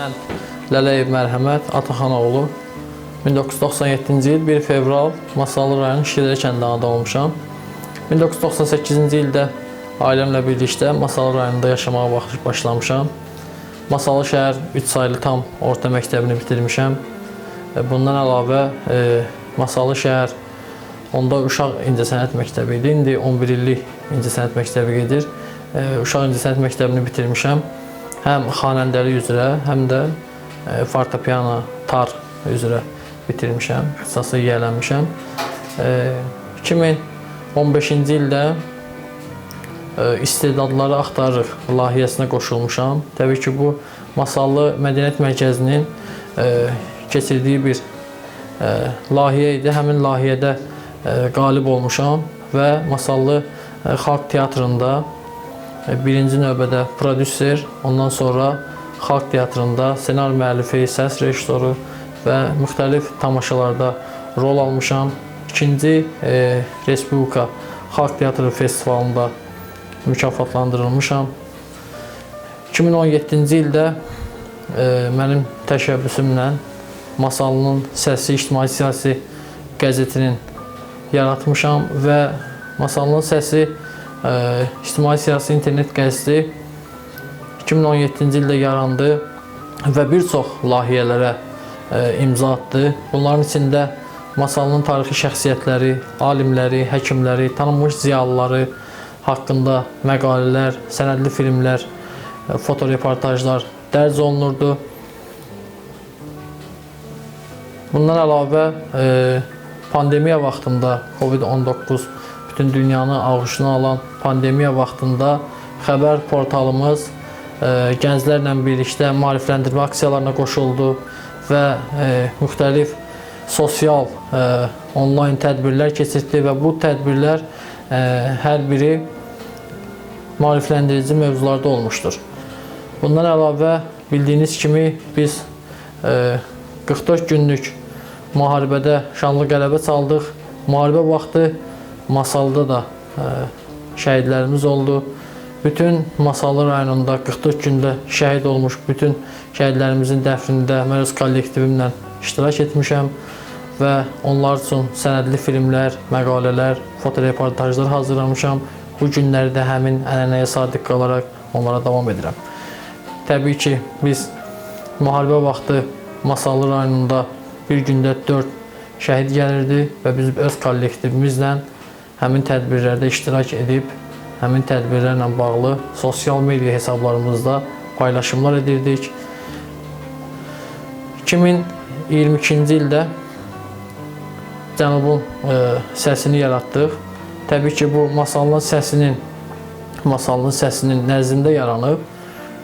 Mən Lələyev Mərhəmət Ataxanoğlu, 1997-ci il 1 fevral Masallı rayonu Şirəli kəndində anadan olmuşam. 1998-ci ildə ailəmlə birlikdə Masallı rayonunda yaşamağa başlamışam. Masallı şəhər 3 saylı tam orta məktəbini bitirmişəm. Bundan əlavə Masallı şəhər onda uşaq incəsənət məktəbi idi. İndi 11 illik incəsənət məktəbi gedir. Uşaq incəsənət məktəbini bitirmişəm. Həm xanəndəlik üzrə, həm də fortepiano, tar üzrə bitirmişəm, ixtisası yiyələnmişəm. 2015-ci ildə İstedadları Axtarırıq layihəsinə qoşulmuşam. Təbii ki, bu Masallı Mədəniyyət Mərkəzinin keçirdiyi bir layihə idi. Həmin layihədə qalib olmuşam və Masallı Xalq Teatrında birinci növbədə prodüser, ondan sonra Xalq Teatrında ssenari müəllifi, səs rejissoru və müxtəlif tamaşalarda rol almışam. İkinci Respublika Xalq Teatrı festivalında mükafatlandırılmışam. 2017-ci ildə mənim təşəbbüsümlə Masallının Səsi İctimai-Siyasi qəzetinin yaratmışam və Masallının Səsi İctimai-Siyasi internet qəzeti 2017-ci ildə yarandı və bir çox layihələrə imza atdı. Bunların içində Masallının tarixi şəxsiyyətləri, alimləri, həkimləri, tanınmış ziyalıları haqqında məqalələr, sənədli filmlər, fotoreportajlar dərc olunurdu. Bundan əlavə pandemiya vaxtında COVID-19 bütün dünyanı ağuşuna alan pandemiya vaxtında xəbər portalımız gənclərlə birlikdə maarifləndirmə aksiyalarına qoşuldu və müxtəlif sosial onlayn tədbirlər keçirtdi və bu tədbirlər hər biri maarifləndirici mövzularda olmuşdur. Bundan əlavə bildiyiniz kimi biz 44 günlük müharibədə şanlı qələbə çaldıq. Müharibə vaxtı Masalda da şəhidlərimiz oldu. Bütün Masallı rayonunda 44 gündə şəhid olmuş bütün şəhidlərimizin dəfnində mən öz kollektivimlə iştirak etmişəm və onlar üçün sənədli filmlər, məqalələr, fotoreportajlar hazırlamışam. Bu günləri də həmin ənənəyə sadiq qalaraq onlara davam edirəm. Təbii ki, biz müharibə vaxtı Masallı rayonunda bir gündə 4 şəhid gəlirdi və biz öz kollektivimizlə həmin tədbirlərdə iştirak edib, həmin tədbirlərlə bağlı sosial media hesablarımızda paylaşımlar edirdik. 2022-ci ildə Cənubun səsini yaratdıq. Təbii ki, bu Masallının səsinin nəzdində yaranıb.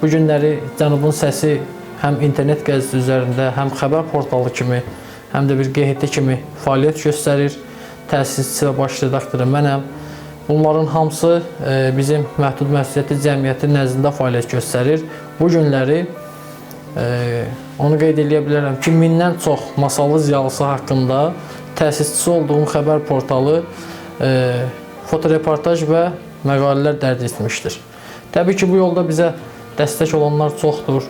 Bu günləri Cənubun səsi həm internet qəzeti üzərində, həm xəbər portalı kimi, həm də bir QHT kimi fəaliyyət göstərir. Təsisçisi və baş redaktoru mənəm. Bunların hamısı bizim məhdud məsuliyyətli cəmiyyətin nəzdində fəaliyyət göstərir. Bu günləri onu qeyd eləyə bilərəm ki, 1000-dən çox Masallı ziyalısı haqqında təsisçisi olduğum xəbər portalı fotoreportaj və məqalələr dərc etmişdir. Təbii ki, bu yolda bizə dəstək olanlar çoxdur,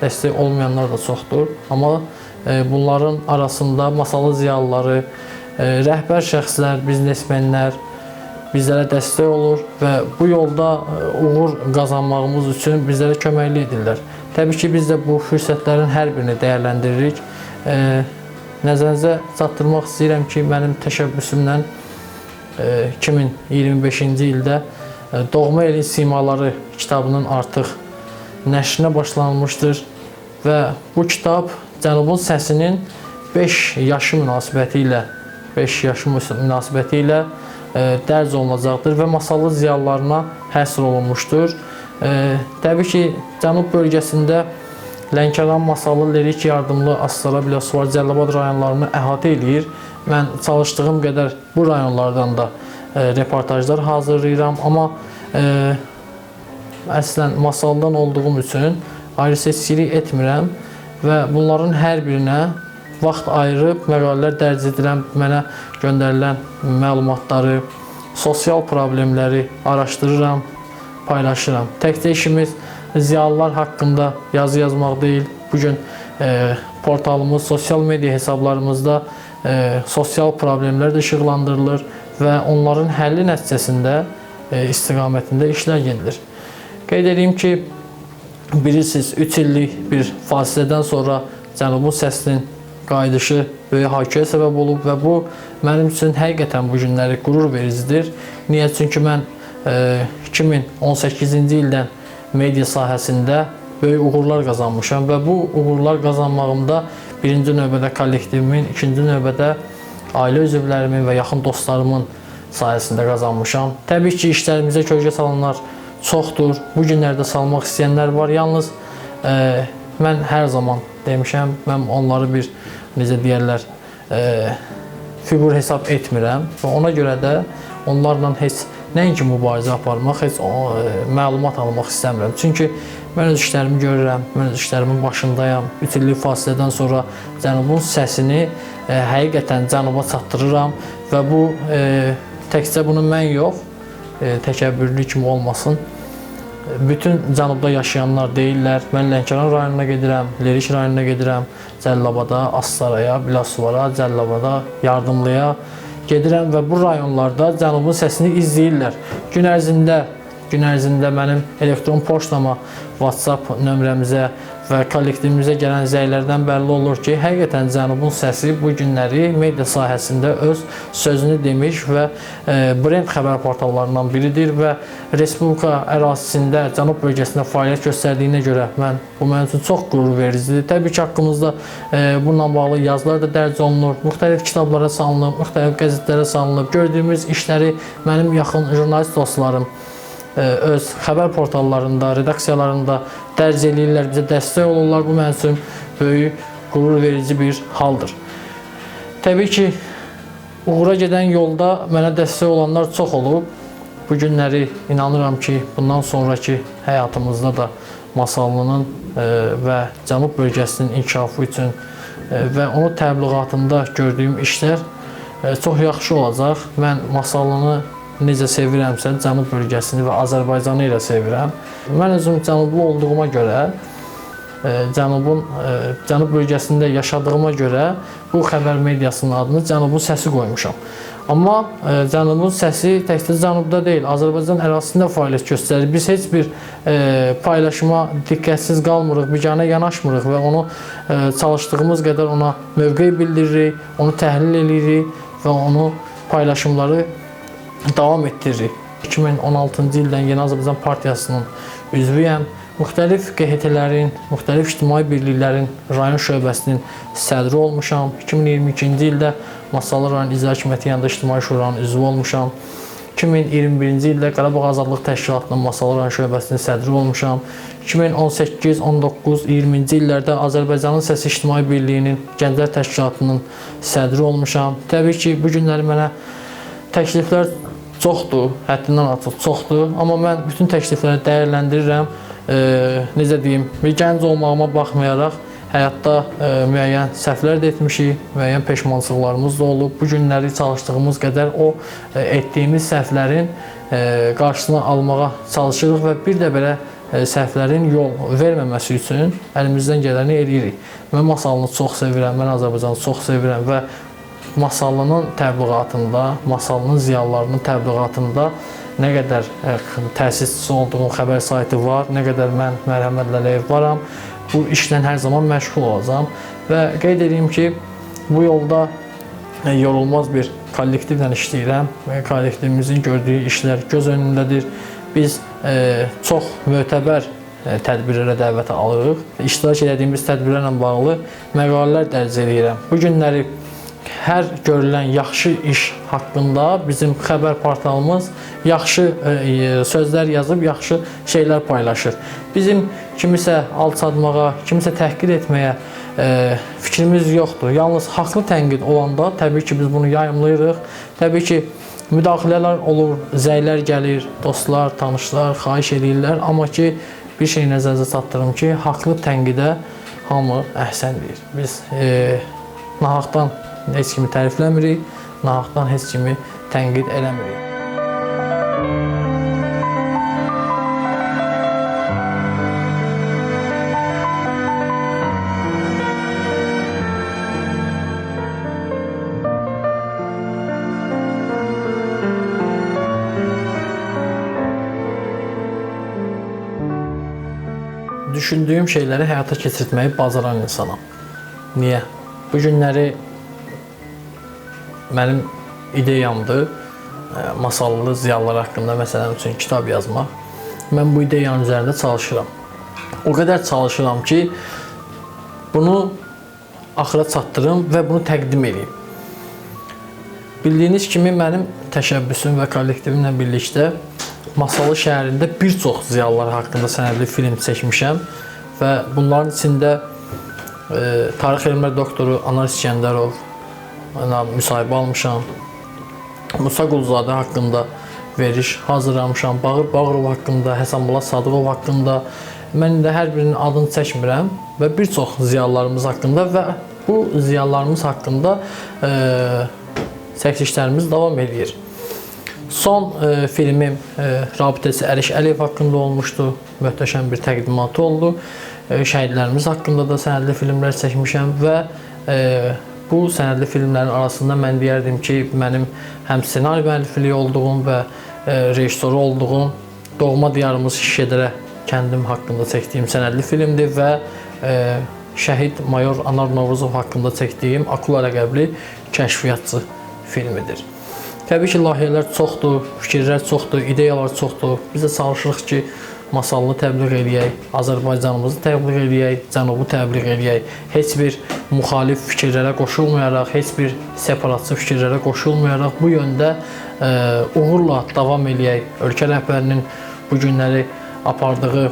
dəstək olmayanlar da çoxdur. Amma bunların arasında Masallı ziyalıları, rəhbər şəxslər, biznesmenlər bizlərə dəstək olur və bu yolda uğur qazanmağımız üçün bizlərə köməklik edirlər. Təbii ki, biz də bu fürsətlərin hər birini dəyərləndiririk. Nəzərinizə çatdırmaq istəyirəm ki, mənim təşəbbüsümlə 2025-ci ildə Doğma Elin Simaları kitabının artıq nəşrinə başlanılmışdır və bu kitab Cənubun Səsinin 5 yaşı münasibəti ilə dərc olunacaqdır və Masallı ziyalılarına həsr olunmuşdur. Təbii ki, Cənub bölgəsində Lənkəran, Masallı, Lerik, Yardımlı, Astara, Biləsuvar, Cəlilabad rayonlarını əhatə eləyir. Mən çalışdığım qədər bu rayonlardan da reportajlar hazırlayıram. Amma əslən Masallıdan olduğum üçün ayrı seçkilik etmirəm və bunların hər birinə vaxt ayırıb məqalələr dərc edirəm, mənə göndərilən məlumatları, sosial problemləri araşdırıram, paylaşıram. Təkcə işimiz ziyalılar haqqında yazı yazmaq deyil. Bu gün portalımız, sosial media hesablarımızda sosial problemlər də işıqlandırılır və onların həlli nəticəsində istiqamətində işlər gedilir. Qeyd edeyim ki, bilirsiniz, 3 illik bir fasilədən sonra Cənubun səsinin qayıdışı böyük hayküyə səbəb olub və bu mənim üçün həqiqətən bu günləri qürur vericidir. Niyə? Çünki mən 2018-ci ildən media sahəsində böyük uğurlar qazanmışam və bu uğurlar qazanmağımda birinci növbədə kollektivimin, ikinci növbədə ailə üzvlərimin və yaxın dostlarımın sayəsində qazanmışam. Təbii ki, işlərimizə kölgə salanlar çoxdur. Bu günlərdə salmaq istəyənlər var. Yalnız mən hər zaman demişəm, mən onları bir, necə deyərlər, fiqur hesab etmirəm və ona görə də onlarla heç nəinki mübarizə aparmaq, heç məlumat almaq istəmirəm. Çünki mən öz işlərimi görürəm, mən öz işlərimin başındayam. 3 illik fasilədən sonra Cənubun səsini həqiqətən Cənuba çatdırıram və bu təkcə bunu mən yox, təkəbbürlü kimi olmasın. Bütün Cənubda yaşayanlar deyirlər. Mən Lənkəran rayonuna gedirəm, Lerik rayonuna gedirəm, Cəllabada, Astaraya, Bilasuvara, Cəllabada, Yardımlıya gedirəm və bu rayonlarda Cənubun səsini izləyirlər. Gün ərzində mənim elektron poçtama, WhatsApp nömrəmizə və kollektivimizə gələn zənglərdən bəlli olur ki, həqiqətən Cənubun səsi bu günləri media sahəsində öz sözünü demiş və brend xəbər portallarından biridir və Respublika ərazisində, Cənub bölgəsində fəaliyyət göstərdiyinə görə bu mənim üçün çox qürur vericidir. Təbii ki, haqqımızda bununla bağlı yazılar da dərc olunur, müxtəlif kitablara salınıb, müxtəlif qəzetlərə salınıb. Gördüyümüz işləri mənim yaxın jurnalist dostlarım öz xəbər portallarında, redaksiyalarında dərc eləyirlər, bizə dəstək olurlar. Bu mənim üçün böyük qürur verici bir haldır. Təbii ki, uğura gedən yolda mənə dəstək olanlar çox olub. Bu günləri inanıram ki, bundan sonraki həyatımızda da Masallının və Cənub bölgəsinin inkişafı üçün və onun təbliğatında gördüyüm işlər çox yaxşı olacaq. Mən Masallını necə sevirəmsə, Cənub bölgəsini və Azərbaycanı ilə sevirəm. Mən özüm Cənublu olduğuma görə, Cənub bölgəsində yaşadığıma görə bu xəbər mediasının adını Cənubun səsi qoymuşam. Amma Cənubun səsi təkcə Cənubda deyil, Azərbaycan ərazisində fəaliyyət göstərir. Biz heç bir paylaşıma diqqətsiz qalmırıq, biganə yanaşmırıq və onu çalışdığımız qədər ona mövqe bildiririk, onu təhlil edirik və onu paylaşımları davam etdiririk. 2016-cı ildən Yeni Azərbaycan Partiyasının üzvüyəm. Müxtəlif QHT-lərin, müxtəlif ictimai birliklərin rayon şöbəsinin sədri olmuşam. 2022-ci ildə Masallı rayon İcra Hakimiyyəti yanında İctimai Şuranın üzvü olmuşam. 2021-ci ildə Qarabağ Azadlıq Təşkilatının Masallı rayon şöbəsinin sədri olmuşam. 2018, 19, 20-ci illərdə Azərbaycanın Səsi İctimai Birliyinin Gənclər Təşkilatının sədri olmuşam. Təbii ki, bu günləri mənə təkliflər çoxdur, həddindən artıq çoxdur. Amma mən bütün təklifləri dəyərləndirirəm. Necə deyim, bir gənc olmağıma baxmayaraq həyatda müəyyən səhvlər də etmişik, müəyyən peşmançılıqlarımız da olub. Bu günləri çalışdığımız qədər o etdiyimiz səhvlərin qarşısını almağa çalışırıq və bir də belə səhvlərin yol verməməsi üçün əlimizdən gələni eləyirik. Mən Masallını çox sevirəm, mən Azərbaycanı çox sevirəm və Masallının təbliğatında, Masallının ziyalılarının təbliğatında nə qədər təsisçisi olduğum xəbər saytı var, nə qədər mən Mərhəmət Lələyev varam, bu işlə hər zaman məşğul olacağam və qeyd edeyim ki, bu yolda yorulmaz bir kollektivlə işləyirəm. Kollektivimizin gördüyü işlər göz önündədir. Biz çox mötəbər tədbirlərə dəvət alırıq. İştirak elədiyimiz tədbirlərlə bağlı məqalələr dərc eləyirəm. Bu günləri hər görülən yaxşı iş haqqında bizim xəbər portalımız yaxşı sözlər yazıb, yaxşı şeylər paylaşır. Bizim kimisə alçaltmağa, kimisə təhqir etməyə fikrimiz yoxdur. Yalnız haqlı tənqid olanda təbii ki, biz bunu yayımlayırıq. Təbii ki, müdaxilələr olur, zənglər gəlir, dostlar, tanışlar xahiş edirlər. Amma ki, bir şey nəzərinizə çatdırım ki, haqlı tənqidə hamı əhsən deyir. Biz nahaqdan heç kimi tərifləmirik, nahaqdan heç kimi tənqid eləmirik. düşündüyüm şeyləri həyata keçirtməyi bacaran insanam. Niyə? Bu günləri mənim ideyamdır Masallı ziyalılar haqqında məsələn üçün kitab yazmaq. Mən bu ideyanın üzərində çalışıram. O qədər çalışıram ki, bunu axıra çatdırım və bunu təqdim edeyim. Bildiyiniz kimi mənim təşəbbüsüm və kollektivimlə birlikdə Masallı şəhərində bir çox ziyalılar haqqında sənədli film çəkmişəm və bunların içində tarix elmlər doktoru Anar İsgəndərov ilə müsahibə almışam. Musa Quluzadə haqqında veriş hazırlamışam. Bağır Bağırov haqqında, Həsən Bala Sadıqov haqqında. Mən indi hər birinin adını çəkmirəm və bir çox ziyalılarımız haqqında və bu ziyalılarımız haqqında çəkilişlərimiz davam eləyir. Son filmim Rabitəçi Əliş Əliyev haqqında olmuşdu. Möhtəşəm bir təqdimatı oldu. Şəhidlərimiz haqqında da sənədli filmlər çəkmişəm və bu sənədli filmlərin arasında mən deyərdim ki, mənim həm ssenari müəllifliyi olduğum və rejissoru olduğum doğma diyarımız Şişədərə kəndim haqqında çəkdiyim sənədli filmdir və şəhid mayor Anar Novruzov haqqında çəkdiyim Akula ləqəbli kəşfiyyatçı filmidir. Təbii ki, layihələr çoxdur, fikirlər çoxdur, ideyalar çoxdur. Biz də çalışırıq ki, Masallı təbliğ eləyək, Azərbaycanımızı təbliğ eləyək, Cənubu təbliğ eləyək. Heç bir müxalif fikirlərə qoşulmayaraq, heç bir separatçı fikirlərə qoşulmayaraq bu yöndə uğurla davam eləyək. Ölkə rəhbərinin bu günləri apardığı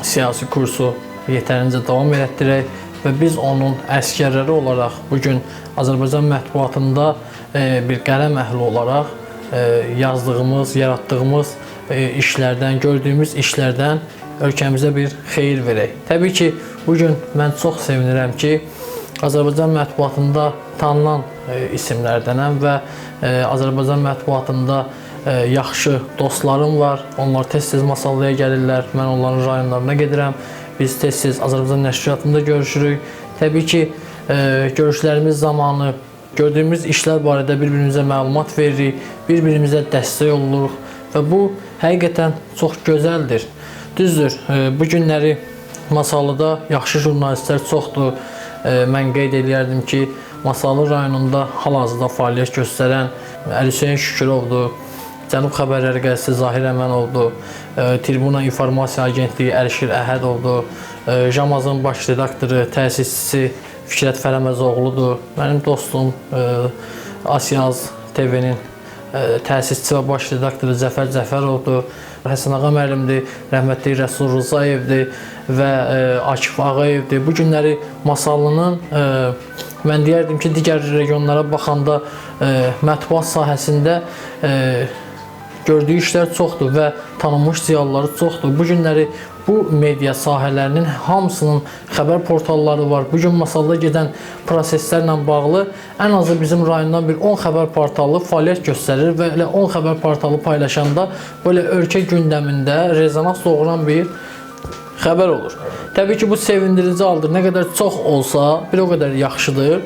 siyasi kursu yetərincə davam elətdirək və biz onun əsgərləri olaraq bugün Azərbaycan mətbuatında bir qələm əhli olaraq yazdığımız, yaratdığımız işlərdən, gördüyümüz işlərdən ölkəmizə bir xeyir verək. Təbii ki, bugün mən çox sevinirəm ki, Azərbaycan mətbuatında tanınan isimlərdənəm və Azərbaycan mətbuatında yaxşı dostlarım var. Onlar tez-tez Masallıya gəlirlər, mən onların rayonlarına gedirəm. Biz tez-tez Azərbaycan nəşriyyatında görüşürük. Təbii ki, görüşlərimiz zamanı gördüyümüz işlər barədə bir-birimizə məlumat veririk, bir-birimizə dəstək oluruq və bu həqiqətən çox gözəldir. Düzdür, bu günləri Masallıda yaxşı jurnalistlər çoxdur. Mən qeyd eləyərdim ki, Masallı rayonunda hal-hazırda fəaliyyət göstərən Əlihüseyn Şükürovdur, Cənub Xəbərləri Qəzetçisi Zahir Əmənovdur, Tribuna İnformasiya Agentliyi Əlişir Əhədovdur, Jamazın baş redaktoru, təsisçisi Fikrət Fərəməzoğludur, mənim dostum Asiyaz TV-nin təsisçisi və baş redaktoru Zəfər Zəfərovdur, Həsən Ağa müəllimdir, rəhmətli Rəsul Rızayevdir və Akif Ağayevdir. Bu günləri Masallının, mən deyərdim ki, digər regionlara baxanda mətbuat sahəsində gördüyü işlər çoxdur və tanınmış ziyalıları çoxdur. Bu günləri bu media sahələrinin hamısının xəbər portalları var. Bu gün Masallıda gedən proseslərlə bağlı ən azı bizim rayondan bir 10 xəbər portalı fəaliyyət göstərir və elə 10 xəbər portalı paylaşanda belə ölkə gündəmində rezonans doğuran bir xəbər olur. Təbii ki, bu sevindirici haldır. Nə qədər çox olsa, bir o qədər yaxşıdır.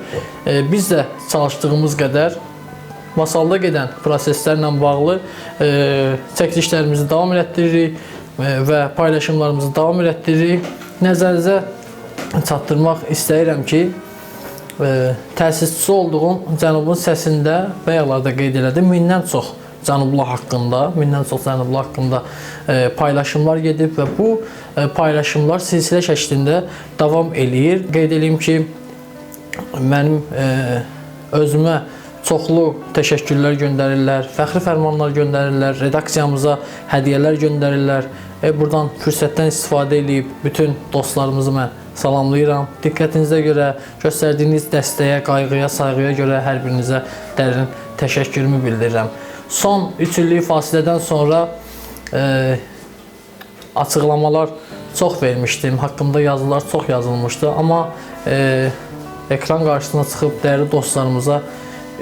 Biz də çalışdığımız qədər Masallıda gedən proseslərlə bağlı çəkilişlərimizi davam elətdiririk və paylaşımlarımızı davam elətdiririk. Nəzərinizə çatdırmaq istəyirəm ki, təsisçisi olduğum Cənubun səsində bayaqlarda qeyd elədim, mindən çox Cənublu haqqında, mindən çox Cənublu haqqında paylaşımlar gedib və bu paylaşımlar silsilə şəklində davam eləyir. Qeyd eləyim ki, mənim özümə çoxlu təşəkkürlər göndərirlər, fəxri fərmanlar göndərirlər, redaksiyamıza hədiyyələr göndərirlər. Buradan fürsətdən istifadə eləyib bütün dostlarımızı mən salamlayıram. Diqqətinizə görə, göstərdiyiniz dəstəyə, qayğıya, sayğıya görə hər birinizə dərin təşəkkürümü bildirirəm. Son 3 illik fasilədən sonra açıqlamalar çox vermişdim, haqqımda yazılar çox yazılmışdı. Amma ekran qarşısına çıxıb dəyərli dostlarımıza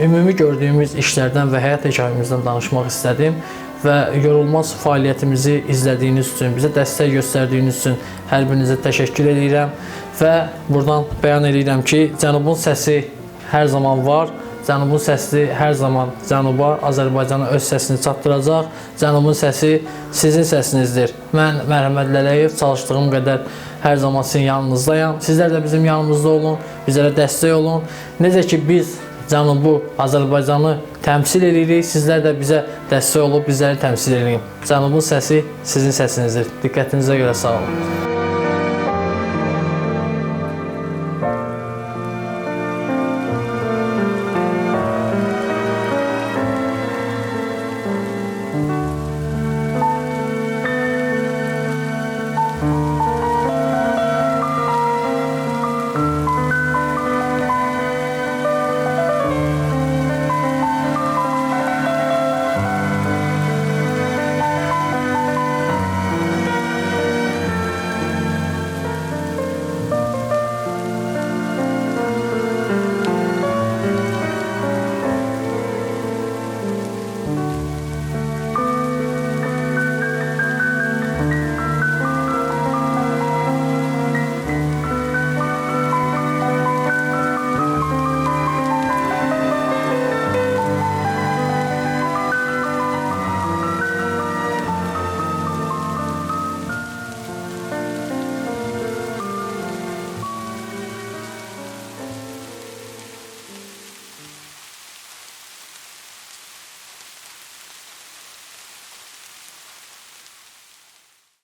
ümumi gördüyümüz işlərdən və həyat hekayəmizdən danışmaq istədim və yorulmaz fəaliyyətimizi izlədiyiniz üçün, bizə dəstək göstərdiyiniz üçün hər birinizə təşəkkür edirəm və buradan bəyan edirəm ki, Cənubun səsi hər zaman var Cənubun səsi hər zaman Cənuba, Azərbaycana öz səsini çatdıracaq. Cənubun səsi sizin səsinizdir. Mən Mərhəmət Lələyev çalışdığım qədər hər zaman sizin yanınızdayam. Sizlər də bizim yanımızda olun, bizlərə dəstək olun. Necə ki biz Cənubu, Azərbaycanı təmsil edirik, sizlər də bizə dəstək olub bizləri təmsil eləyin. Cənubun səsi sizin səsinizdir. Diqqətinizə görə sağ olun.